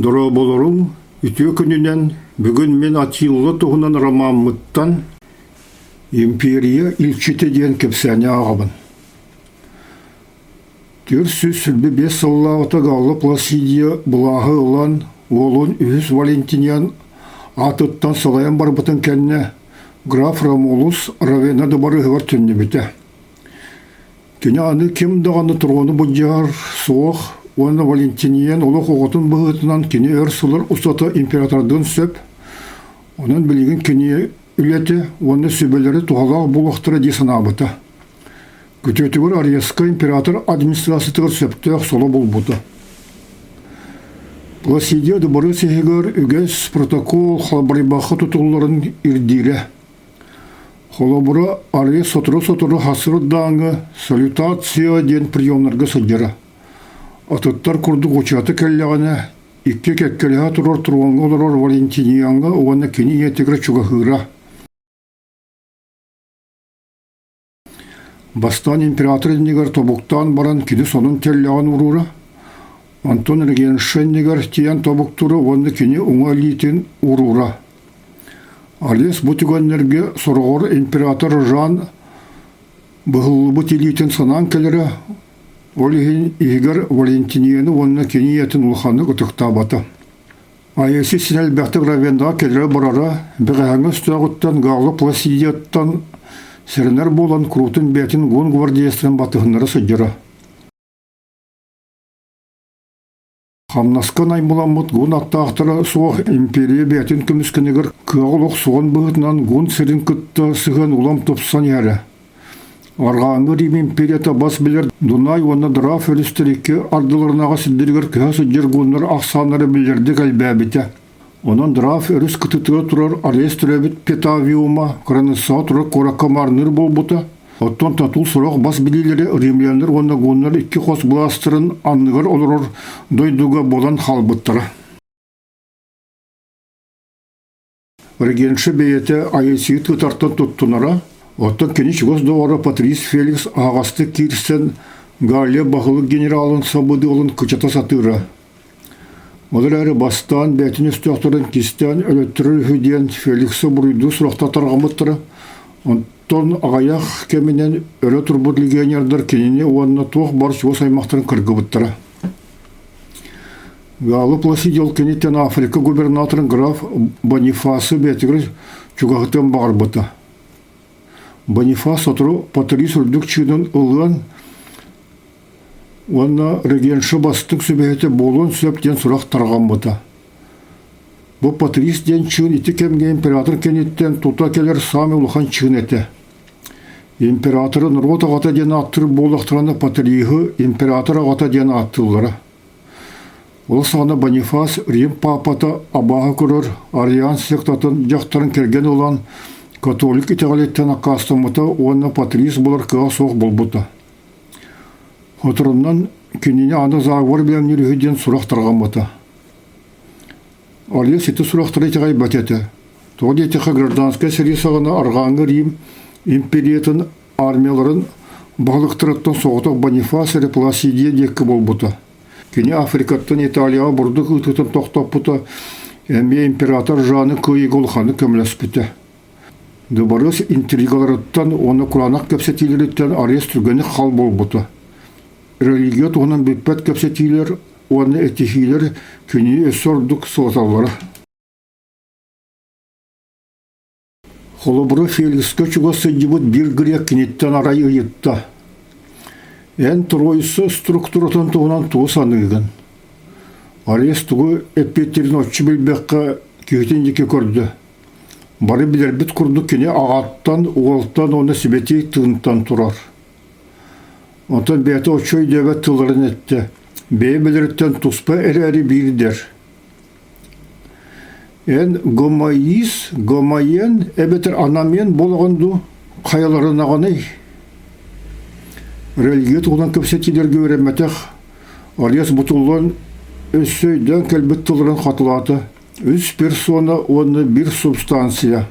Дорооболоруҥ, үтүө күнүнэн! Бүгүн мин Атилла туһунан ромаммыттан «Империя илчитэ» диэн кэпсээни ааҕабын. 425 сыллааҕыта Галла Пласидия былааһы ылан, уолун үһүс Валентиниан аатыттан салайан барбытын кэннэ граф Ромулус Равенна дыбарыаһыгар төннүбүтэ. Кини аны ким даҕаны трону былдьаһар суох уонна Валентиниан олох оҕотун быһыытынан кини өр сыллар устата императордыан сөп. Онон билигин кини үлэтэ уонна сүбэлэрэ туһалаах буолуохтара дии санаабыта. Күтүөтүгэр Арьеска император администрациятыгар сөптөөх соло булбута. Пласидия дыбарыас иһигэр үгэс протокол халбарыйбакка тутулларын ирдиирэ. Холобура, арыйа сотору-сотору хасырдааҥы салютация диэн приемнарга сылдьара. Атыттар курдук учуота кэллэҕинэ, икки кэккэлэһэ турар троҥҥа олорор Валентиниаҥҥа уонна кини ийэтигэр чугаһыыра. Бастаан император иннигэр тобуктаан баран кини сонун тэллэҕин уруура, онтон регенша иннигэр тиийэн тобуктуура уонна кини уҥа илиитин уруура. Алес бу түгэннэргэ сороҕор император Жан быһыллыбыт илиитин санаан кэлэрэ, ол иһин иһигэр Валентинияны уонна кини ийэтин улаханнык ытыктаабата. Аэси син элбэхтик Равеннаҕа кэлэрэ-барара, бэҕэһээҥҥи өстөөҕүттэн Галла Пласидияттан сэрэнэр буолан куруутун бэйэтин уон гвардеецтарын батыһыннара сылдьара. Хамнаска наймыламмыт гун аттаахтара суох империя бэйэтин көмүскэнигэр кыаҕа олох суоҕун быһыытынан гун сирин кытта сыһыан улам тупсан иһэрэ. Арҕааҥҥы Рим империята бас билэр Дунай уонна Драф өрүстэр икки ардыларынааҕы сирдэригэр көһө сылдьар гуннар ахсааннара биллэрдик элбээбитэ. Онон Драф өрүс кытытыгар турар Арес төрөөбүт Петавиума кыраныыссаҕа турар куоракка маарынныыр буолбута. Оттон татуу сорох бас билиилэри римляннар уонна гуннар икки хос былаастарын анныгар олорор дойдуга буолан хаалбыттара. Регенша бэйэтэ Аэсийы тыытартан туттунара, оттон кини чугас доҕоро Патрис Феликс аһаҕастык киирсэн Галлия баһылык генералын сабыдыалын кычата сатыыра. Ол эрээри бастаан бэйэтин өстөөхтөрүн кистээн өлөттөрөр үһү диэн Феликсы буруйдуу сурахта тарҕаммыттара. Онтон аҕыйах кэминэн өрө турбут легионердар кинини уонна туох бар чугас аймахтарын кыргыбыттара. Гаалы Пласидиол киниттэн Африка губернаторын граф Бонифасы бэйэтигэр чугаһытыан баҕарбыта. Бонифас сотору Патрис үрдүк чыынын ылыан уонна регенша бастыҥ сүбэһитэ буолуон сөп диэн сурах тарҕаммыта. Бу Патрис диэн чыын ити кэмҥэ император кэнниттэн тута кэлэр саамай улахан чыын этэ. Императоры норуот аҕата диэн ааттыыр буоллахтарына Патриһы император аҕата диэн ааттыыллара. Ол саҕана Бонифас Рим паапата абааһы көрөр Ариан сектатын дьахтарын кэргэн ылан католик итэҕэлиттэн аккаастаммыта уонна Патрис булар кыаҕа суох буолбута. Соторунан кинини аны заговор бэлэмниир үһү диэн сурах тарҕаммыта. Арыйа сити сурахтара итэҕэйбэт этэ. Тоҕо диэтэххэ гражданскай сэрии саҕана Арҕааҥҥы Рим империятын армияларын баһылыктарыттан соҕотох Бонифас эрэ Пласидия диэки буолбута. Кини Африкаттан Италияҕа бурдук ыытыытын тохтоппута, эмиэ император Жаны кыайыыга улаханнык көмөлөспүтэ. Дыбарыас интригаларыттан уонна кураанах кэпсэтиилэриттэн арест түргэнник хал буолбута. Религия туһунан бүппэт кэпсэтиилэр уонна этиһиилэр кинини өссө ордук сылаталлара. Холобура, Феликскэ чугас сылдьыбыт биир грек киниттэн арай ыйытта: «Эн Троица структуратын туһунан тугу саныыгын?» Арест тугу эппиэттиирин оччо билбэккэ киһитин диэки көрдө. Бары билэрбит курдук кини аҕаттан, уолтан уонна сибэтиэй тыынтан турар. Онтон бэйэтэ оччо өйдөөбөт тылларын эттэ: «Бэйэ-бэйэлэриттэн туспа эрээри биирдэр. Эн гомоис, гомоен эбэтэр анамен буолаҕын дуу, хайаларынаҕыный? Религия туһунан кэпсэтиилэргэ үөрэммэтэх Олес бутуллан өссө өйдөөн кэлбит тылларын хатылаата. Үс персона уонна биир субстанция.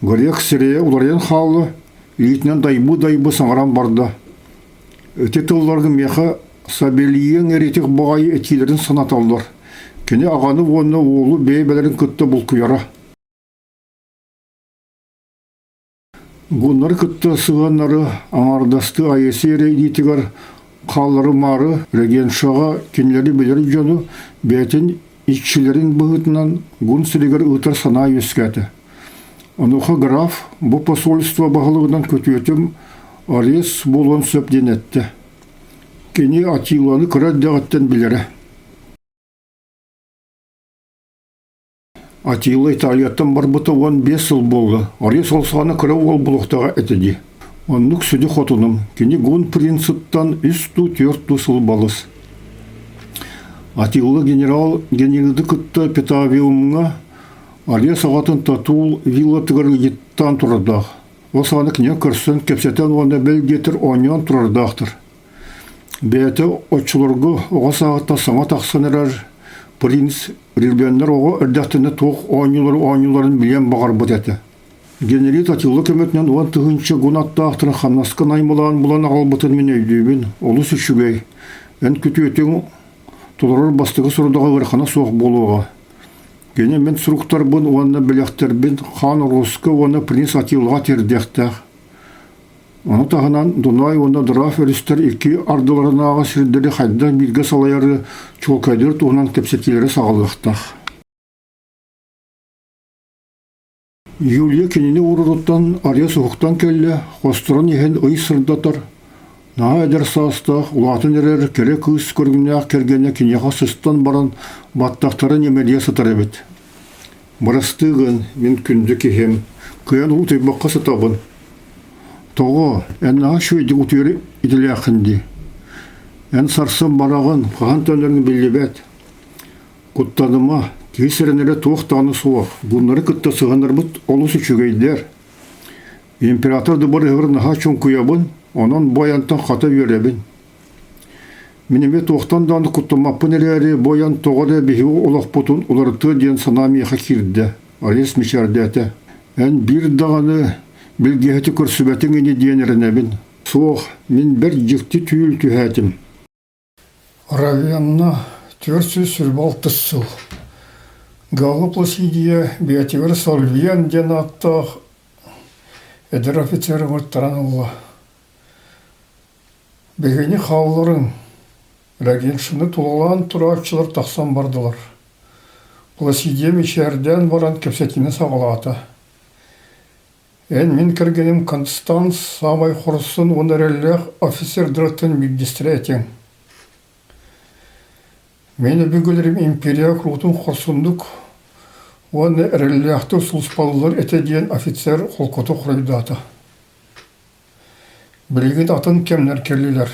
Грек сирэйэ уларыйан хаалла, илиитинэн дайбыы-дайбыы саҥаран барда. Ити тылларга миэхэ Сабельеҥ эритик баҕайы этиилэрин санаталлар. Кини аҕаны уонна уолу бэйэ-бэйэлэрин кытта булкуйара. Гуннары кытта сыһыаннары аҥаардастыы Айыси эрэ илиитигэр хаалларымаары регеншаҕа кинилэри билэр дьону бэйэтин иччилэрин быһыытынан гун сиригэр ыытар санаа үөскээтэ. Онуоха граф бу посольство баһылыгынан күтүөтүм Арес буолуон сөп диэн эттэ. Кини Атиланы кыра эрдэҕиттэн билэрэ. Атила Италияттан барбыта 15 сыл буолла. Арес ол саҕана кыра уол булуохтааҕа этэ дии. Оннук сүдү хотунум. Кини гун принциптан үс дуу, түөрт дуу сыл балыс. Атилла генерал Генриды кытта Петавиумҥа Арес аҕатын Татул виллатыгар ыйыттаан турардаах. Ол саҕана кинини көрсөн, кэпсэтэн уонна бэл диэтэр оонньоон турардаахтар. Бэйэтэ оччолорго оҕо сааһыттан саҥа тахсан эрэр принц Рилбеннэр оҕо эрдэхтэринэ туох оонньуулары оонньууларын билиэн баҕарбыт этэ. Генри Татилла көмөтүнэн 10 000 гун аттаахтарын хамнаска наймылаан булан аҕалбытын мин өйдүүбүн. Олус үчүгэй. Эн күтүөтүҥ толорор бастакы сорудаҕа ыарахана суох буолуоҕа. Кини мин суруктарбын уонна бэлэхтэрбин хаан Оруоска уонна принц Атилаҕа тиэрдиэхтээх. Ону таһынан Дунай уонна Драф өрүстэр икки ардыларынааҕы сирдэри хайдах бииргэ салайары чуолкайдыыр туһунан кэпсэтиилэри саҕалыахтаах. Юлия кинини уруруттан арыйа суһуктан кэллэ, хосторун иһин ый сырдатар, наһаа эдэр саастаах, улаатан эрэр кэрэ кыыс көрүҥнээх кэргэнэ киниэхэ сыстан баран баттахтарын имэрийэ сытар эбит. Бырастыы гын, мин күндү киһим, кыайан утуйбакка сытабын. Тоҕо, эн наһаа үчүгэйдик утуйар идэлээххин дии. Эн сарсын бараҕын, хаһан төннөрүҥ биллибэт. Куттаныма, киһи сэрэнэрэ туох даҕаны суох. Гуннары кытта сыһанарбыт олус үчүгэйдэр. Император да барыһыгар наһаа чуҥкуйабын, онон бу айантан хата үөрэбин. Мин эмиэ туохтан даҕаны куттаммаппын эрээри, бу айан тоҕо эрэ биһиги олохпутун уларытыа диэн санаа миэхэ киирдэ, Арес мичээрдээтэ. Эн биир даҕаны билгэһити көрсүбэтиҥ ини диэн эрэнэбин. Суох, мин бэрт дьикти түүл түһээтим. Равенна 426 сыл Галла Пласидия бэйэтигэр Сальвиан диэн ааттаах эдэр офицер ыҥыртаран ылла. Биһигини хаалларыҥ, Рагиншины тулалаан турааччылар тахсан бардылар. Пласидия мичээрдээн баран кэпсэтиини саҕалаата. Эн мин кэргэним Констанс саамай хорсун уонна эрэллээх офицердарыттан биирдэстэрэ этиҥ. Мин өбүгэлэрим империя куруутун хорсуннук уонна эрэллээхтик сулууспалыыллар этэ диэн офицер холкутук хоруйдаата. Билигин атын кэмнэр кэллилэр.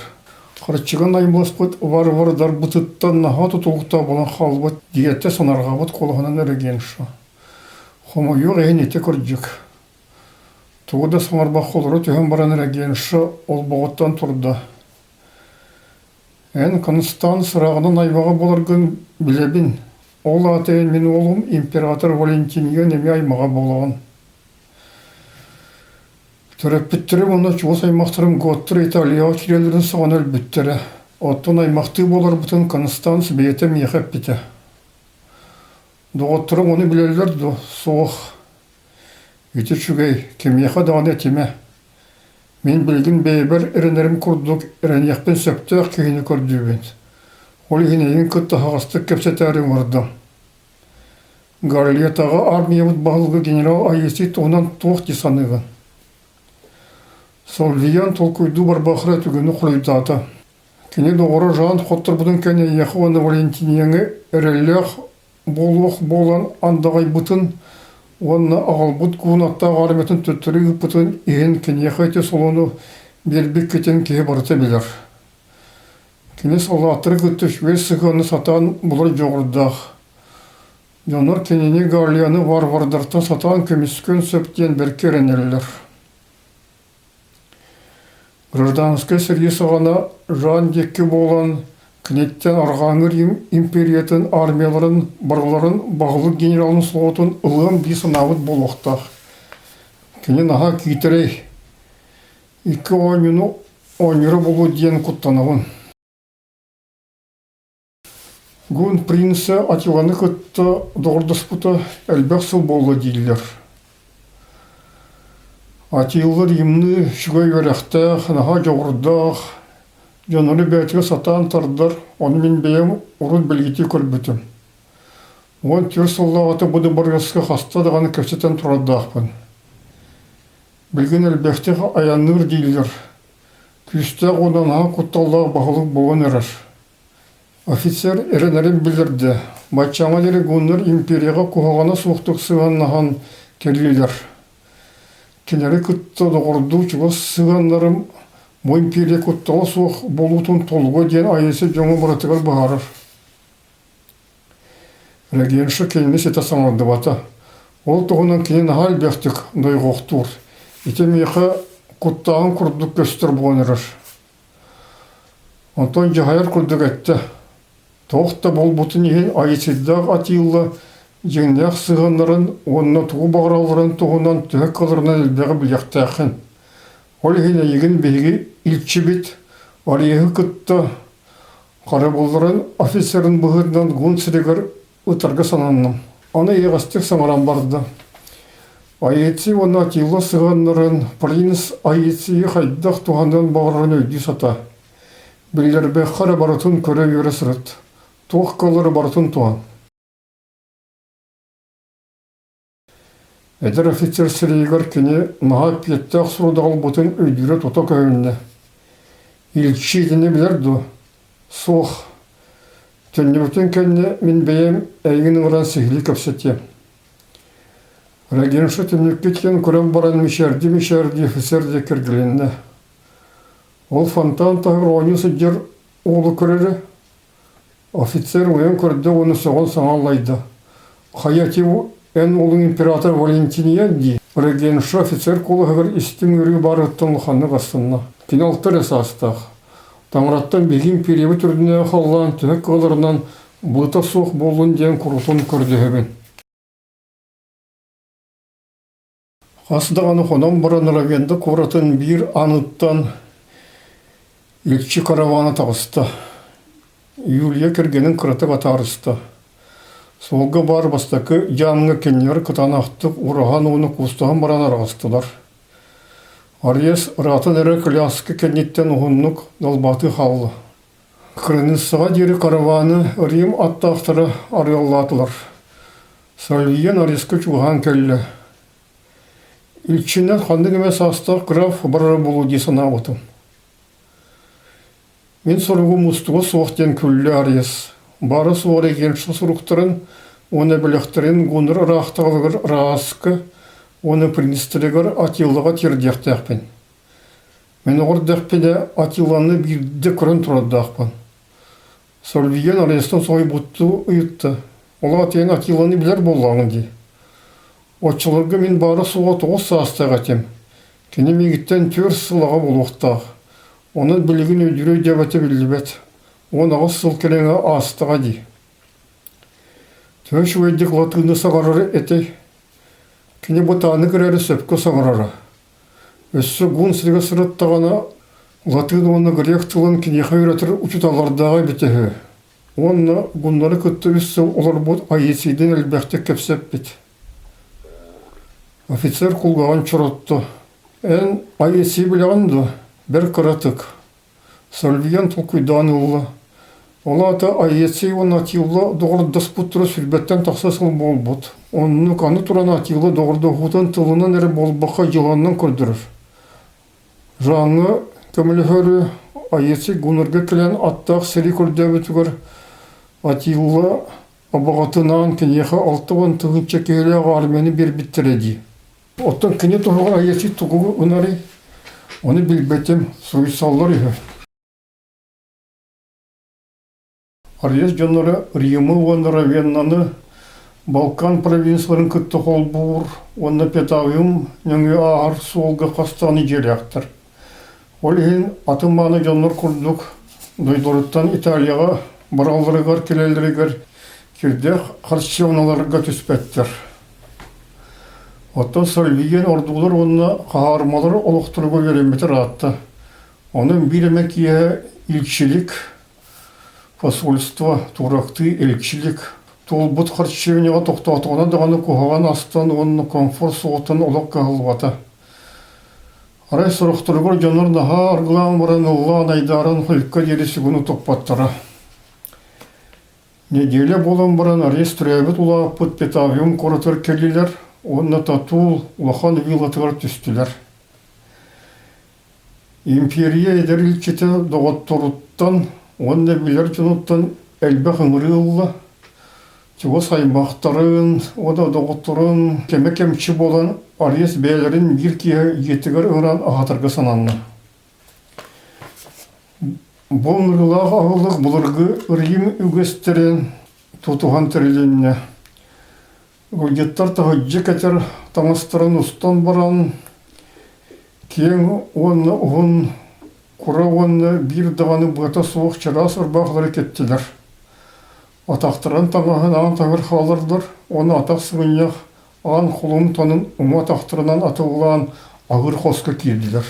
Харчыга наймыласпыт варвардарбытыттан наһаа тутулуктаах буолан хаалбыт диэтэ санарҕаабыт куолаһынан регенша. Хомойуох иһин ити кырдьык. Тугу да саҥарбакка олоро түһэн баран регенша олбоҕуттан турда. Эн Констанс ырааҕынан аймаҕа буоларгын билэбин. Ол аата эн мин уолум император Валентиниан эмиэ аймаҕа буолаҕын. Төрөппүттэрим уонна чугас аймахтарым Готтер Италияҕа киирэллэрин саҕана өлбүттэрэ. Оттон аймахтыы буоларбытын Констанс бэйэтэ миэхэ эппитэ. Доҕотторуҥ ону билэллэр дуо? Суох. Ити үчүгэй, кимиэхэ даҕаны этимэ. Мин билигин бэйэбэр эрэнэрим курдук эрэниэхпин сөптөөх киһини көрдүүбүн. Ол иһин эйигин кытта аһаҕастык кэпсэтээри ыҥырдым. Галлетаҕа армиябыт баһылыга генерал Аисий туһунан туох дии саныыгын? Сольвиян толкуйдуу барбахра түгэни хоруйдаата. Кини доҕоро Жан хотторбутун кэннэ эйиэхэ уонна Валентинияҥа эрэллээх буолуох буолан андаҕайбытын уонна аҕалбыт куун аттаах армиятын төттөрү ыыппытын иһин киниэхэ ити солону биэрбиккитин киһи барыта билэр. Кини саллааттары кытта үчүгэй сыһыаны сатаан булар дьоҕурдаах. Дьоннор кинини Галияны варвардартан сатаан көмүскүөн сөп диэн бэркэ эрэнэллэр. Гражданскай сэрии саҕана Жан диэки буолан, киниттэн Арҕааҥҥы Рим империятын армияларын барыларын баһылык генералын солотун ылыам дии санаабыт буолуохтаах. Кини наһаа киитэрэй, икки оонньууну оонньуура буолуо диэн куттанабын. Гун принца Атиланы кытта доҕордоспута элбэх сыл буолла дииллэр. Атилла Римныы үчүгэй үөрэхтээх, наһаа дьоҕурдаах, дьоннору бэйэтигэр сатаан тардар, ону мин бэйэм урут бэлиэтии көрбүтүм. 14 сыллааҕыта бу дыбарыаска хаста даҕаны кэпсэтэн турардаахпын. Билигин элбэхтик айанныыр дииллэр. Күүстээх уонна наһаа кутталлаах баһылык буолан эрэр. Офицер эрэнэрин билэрдэ, баччааҥҥа диэри гуннар империяҕа куһаҕана суохтук сыһыаннаһан кэллилэр. Кинилэри кытта доҕордуу чугас сыһыаннарым бу империя куттала суох буолуутун толуга диэн Айыыса дьоҥҥо барытыгар быһаарар. Регенша кинини ситэ саҥардыбата. Ол туһунан кини наһаа элбэхтик дойҕохтуур. Ити миэхэ куттааҕын курдук көстөр буолан эрэр. Онтон дьаһайар курдук эттэ: «Туох да буолбутун иһин Айыцыйдаах Атилла дьиҥнээх сыһыаннарын уонна тугу баҕаралларын туһунан төһө кыларынан элбэҕи билиэхтээххин. Ол иһин эйигин биһиги илчибит Ариеһы кытта харабылларын офицерын быһыытынан гун сиригэр ытарга сананным. Аны эйэҕэстик саҥаран барда. Аэций уонна Атилла сыһыаннарын принц Аэцийы хайдах туһаныан баҕарарын өйдүү сата. Биллэрбэххэ эрэ барытын көрө-үөрэ сырыт. Туох кыаллары барытын туһан. Эдэр офицер сирэйигэр кини наһаа эппиэттээх сурудаҕы ылбытын өйдүүрэ тута көһүннэ. Илчи итини билэр дуо? Суох. Төннүбүтүн кэннэ мин бэйэм эйигин ыҥыран сиһилии кэпсэтиэм. Регенша түннүккэ тиийэн көрөн баран мичээрдии-мичээрдии офицер диэки эргилиннэ. Ол фонтан таһыгар оонньуу сылдьар уолу көрөрө. Офицер уйан көрдө уонна сөҕөн саҥа аллайда: «Хайа ити эн уолуҥ император Валентиниан дии?» Регенша офицер куолаһыгар истиҥ ыарыы баарыттан улаханнык астынна. Кини алта эрэ саастаах. Таҥараттан биһиги империябыт үрдүнээҕи халлаан төһө кыалларынан быыта суох буоллун диэн курутун көрдөһөбүн. Хас даҕаны хонон баран Равенда куоратын биир ааныттан илчи каравана таҕыста. Юлия кэргэнин кыратык атаарыста. Суолга баар бастакы дьаамҥа кинилэр кытаанахтык ураһан ууну куустаһан баран араҕыстылар. Ариес ыраатан эрэ коляска кэнниттэн уһуннук далбаатыы хаалла. Кыраныыссаҕа диэри караваны Рим аттаахтара арыаллаатылар. Сальвиен Ариска чугаһаан кэллэ. Илчинэн ханнык эмэ саастаах граф барара буолуо дии санаабытым. Мин соругум устуга суох диэн күллэ Ариес. Баара-суоҕа регенша суруктарын уонна бэлэхтэрин Гуннар ыраахтаҕалыгар Рааска уонна принцтэригэр Атиллаҕа тиэрдиэхтээхпин. Мин оҕо эрдэхпинэ Атилланы биирдэ көрөн турардаахпын. Сольвиен арестан соһуйбуттуу ыйытта: «Ол аата эн Атилланы билэр буоллаҕыҥ дии. Оччолорго мин баара-суоҕа 9 саастаах этим. Кини миигиттэн 4 сыл аҕа буолуохтаах. Онон билигин өйдүүрэ өйдөөбөтө биллибэт. 18 сыл кэриҥэ аастаҕа дии. Төһө үчүгэйдик латыыны саҥарар этэй? Кини бытааннык эрээри сөпкө саҥарара. Өссө гун сиргэ сырыттаҕына, латыын уонна грек тылын киниэхэ үөрэтэр учууталлардааҕа эбитэ үһү. Уонна гуннары кытта үс сыл олорбут Аисийдыын элбэхтик кэпсэппит. Офицер кулгааҕын чоротто. «Эн Аисий билэҕин дуо? Бэрт кыратык. Сальвиен толкуйдаан ылла. Ол аата Аэций уонна Атилла доҕордоспуттара сүүрбэттэн тахса сыл буолбут. Оннук аны туран Атилла доҕордоһуутун тылынан эрэ буолбакка дьылҕанан көрдөрөр. Жанҥа көмөлөһөрү Аэций Гуннарга кэлэн аттаах сэрии көрдөөбүтүгэр Атилла абаҕатынаан киниэхэ 60 тыһыынча киһилээх армияны биэрбиттэрэ дии. Оттон кини туһугар Аэций тугу гынарый? Ону билбэтим, суруйсаллар үһү. Ариес дьонноро Римы уонна Равеннаны Балкан провинцияларын кытта холбуур уонна Петавиум нөҥүө ааһар суолга хастаан дьиэлээхтэр. Ол иһин атын мааны дьоннор курдук дойдуларыттан Италияҕа баралларыгар кэлэллэригэр кирдээх харчыланаларга түспэттэр. Оттон Сальвиен ордуулар уонна хаһаарымалар олохторугар үөрэммитэ ыраатта. Онон биир эмэ киэһэ илчилик. Посольство турактыы илчилик туолбут харчыынньаҕа тохтоотоҕуна даҕаны куһаҕан астан уонна комфорт суоҕуттан олох кыһаллыбата. Арай сорохторугар дьоннор наһаа аргылаан баран ыллаан айдааран хойукка диэри сүгүн утуппаттара. Нэдиэлэ буолан баран арест төрөөбүт улааппыт Петавиум куоратыгар кэллилэр уонна Татул улахан виллатыгар түстүлэр. Империя эдэр илчитэ доҕотторуттан уонна билэр дьонуттан элбэх ыҥырыы ылла. Чугас аймахтарын уонна доҕотторун кэмэ кэмчи буолан арест бэйэлэрин биир киэһэ дьиэтигэр ыҥыран аһатарга сананна. Бу ыҥырыылаах аһылык былыргы Рим үгэстэрин тутуһан тэрилиннэ. Ыалдьыттар таһырдьа кэтэр таҥастарын устан баран, киэҥ уонна уһун кура уонна биир даҕаны быата суох чараас ырбаахылары кэттилэр. Атахтарын таҥаһын аан таһыгар хааллардылар уонна атах сыгынньах аан холумтанын уҥа атахтарынан атыллаан аһыыр хоско киирдилэр.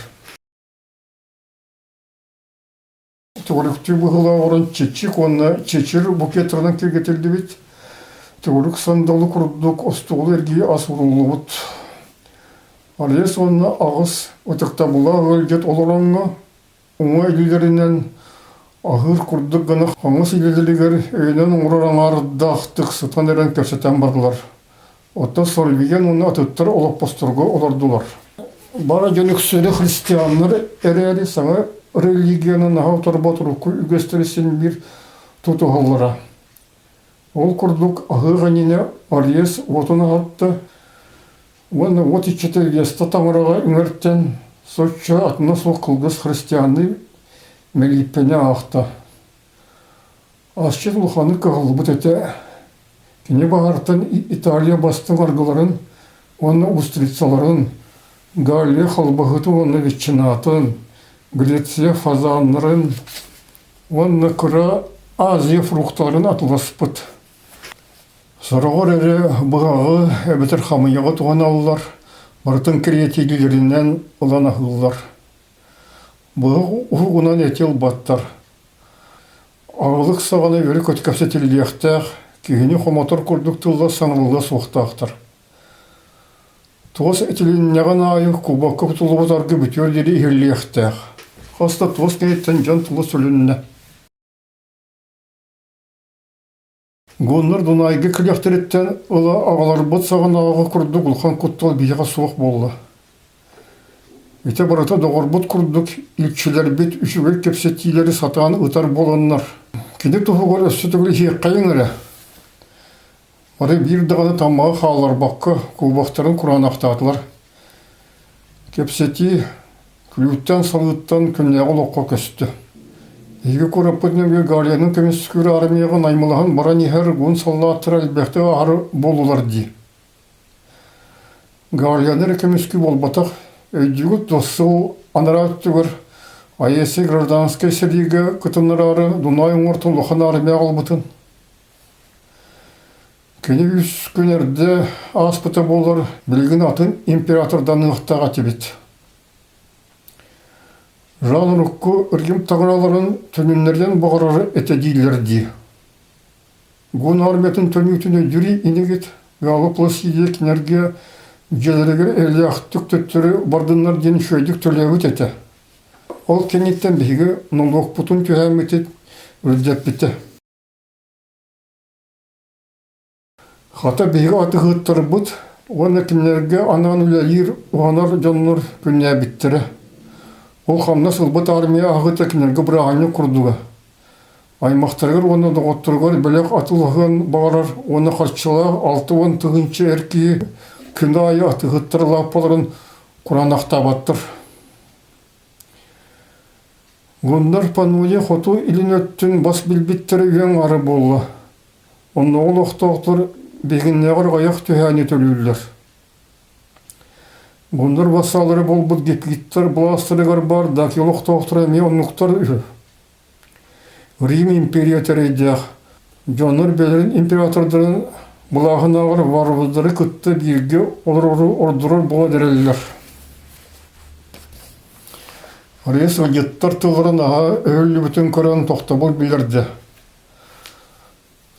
Төгүрүктүү быһыылаах чичик уонна чэчир букеттарынан киэргэтиллибит, төгүрүк сандалы курдук остуол эргийэ ас уруллубут. Ариес уонна аҕыс ытыктабыллаах ыалдьыт олороҥҥо уҥа илиилэринэн аһыыр курдук гына хаҥас илиилэригэр өйүнэн оҥорор аҥаардаахтык сытан эрэн кэпсэтэн бардылар. Оттон Сорвиген уонна атыттар олоппосторго олордулар. Бары дьон үксүлэ христианнар эрээри саҥа религияны наһаа утарбат урукку үгэстэри син биир тутуһаллара. Ол курдук аһыах иннинэ Ариес уотун аһатта уонна уот иччитэ Веста таҥараҕа үҥэртэн соччо атына суох кылгас христианныы мэлииппэни аахта. Асчыт улаханнык кыһаллыбыт этэ. Кини баһаартан Италия бастыҥ аргыларын уонна устрицаларын, Галлия халбаһытын уонна ветчинатын, Греция фазаннарын уонна кыра Азия фрукталарын атыласпыт. Сороҕор эрэ быһаҕы эбэтэр хамыйаҕы туһаналлар, барытын креативилэринэн ылан аһыыллар. Быһах уһугунан эти ылбаттар. Аҕылык саҕана үөрэ кэпсэтиллиэхтээх, киһини хомотор курдук тыллар саҥарыллыа суохтаахтар. Туос этилиннэҕин аайы кубокка кутуллубут аргы бүтүөр диэри иһиллиэхтээх. Хас да туос кэнниттэн дьон тыла сүлүннэ. Гуннар Дунайга кэлиэхтэриттэн ыла аҕаларбыт саҕанааҕы курдук улахан куттал биһиэхэ суох буолла. Ити барыта доҕорбут курдук илчилэрбит үчүгэй кэпсэтиилэри сатаан ытар буоланнар, кини туһугар өссө төгүл иһиэххэйиҥ эрэ. Бары биир даҕаны таммаҕы хаалларбакка куобахтарын кураанахтаатылар. Кэпсэтии Күлүүттэн-салыыттан күннээҕи олоххо көстө. Эһиги куораппыт нөҥүө Галияны көмүскүүр армияҕа наймылаһан баран иһэр гун саллааттара элбэхтик аһары буоллулар дии. Галияны эрэ көмүскүү буолбатах, өйдүүгүт дуо сыл анараа өттүгэр АЭС гражданскай сэриигэ кытыннараары Дунай уҥуортан улахан армия аҕалбытын. Кини үс күн эрдэ ааспыта буоллар, билигин атын императорданыахтаах этибит. Жан урукку Рим таҥараларын төнүннэриэн баҕарар этэ дииллэр дии. Гун армиятын төнүүтүн өйдүүр инигит, Гаала Пласидия кинилэргэ дьиэлэригэр эллээхтик төттөрү бардыннар диэн үчүгэйдик төлөөбүт этэ. Ол кэнниттэн биһиги нолуокпутун түһээммитин үрдэппитэ. Хата биһиги атыыһыттарбыт уонна кинилэргэ анаан үлэлиир, уһанар дьоннор күннээбиттэрэ. Ол хамнас ылбыт армия аһыыта кинилэргэ бырааһынньык курдуга. Аймахтарыгар уонна доҕотторугар бэлэх атыылаһыан баҕарар уонна харчылаах 60 тыһыынча эр киһи күн аайы атыыһыттар лааппаларын кураанахтаабаттар. Гуннар Пануния хоту илин өттүн бас билбиттэрэ үөҥ аара буолла. Оннооҕу олохтоохтор биһигиннээҕэр аҕыйах түһээни төлүүллэр. Гуннар вассаллара буолбут гепиттар былаастарыгар баар даки олохтоохторо эмиэ оннуктар үһү. Рим империя тэрэйдээх дьоннор бэйэлэрин императордарын былааһынааҕар варвардары кытта бииргэ олорору ордорор буолан эрэллэр. Арыйа сылдьыттар тылларын аһа өһүллүбүтүн көрөн тохтобул билэрдэ.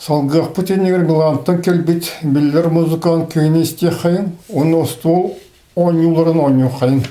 Салгыахпыт иннигэр Милантан кэлбит биллэр музыкант киһини истиэххэйиҥ уонна остуол оонньууларын оонньуоххайыҥ.